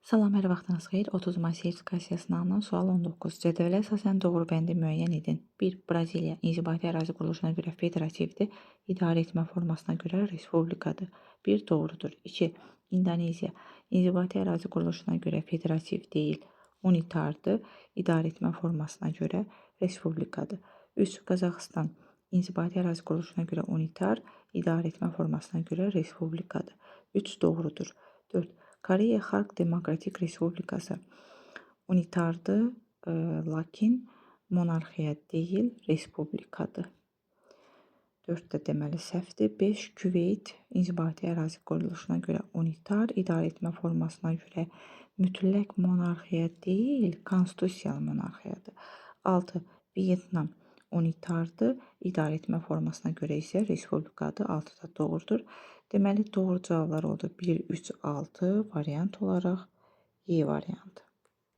Salam, hər vaxtınız xeyir. 30 may sertifikasiya sınavından sual 19. Cədvələ əsasən doğru bəndi müəyyən edin. 1. Braziliya inzibati ərazi quruluşuna görə federativdir, idarə etmə formasına görə respublikadır. 1 doğrudur. 2. İndoneziya inzibati ərazi quruluşuna görə federativ deyil, unitardır, idarə etmə formasına görə respublikadır. 3. Qazaxıstan inzibati ərazi quruluşuna görə unitar, idarə etmə formasına görə respublikadır. 3 doğrudur. 4. Koreya Xalq Demokratik Respublikası unitardır, lakin monarxiya deyil, respublikadır. 4 də deməli səhvdir. 5. Küveyt inzibati ərazi quruluşuna görə unitar, idarə etmə formasına görə mütləq monarxiya deyil, konstitusiyalı monarxiyadır. 6. Vyetnam unitardır, idarə etmə formasına görə isə respublikadır. 6 da doğrudur. Deməli, doğru cavablar oldu. 1, 3, 6 variant olaraq Y variantı.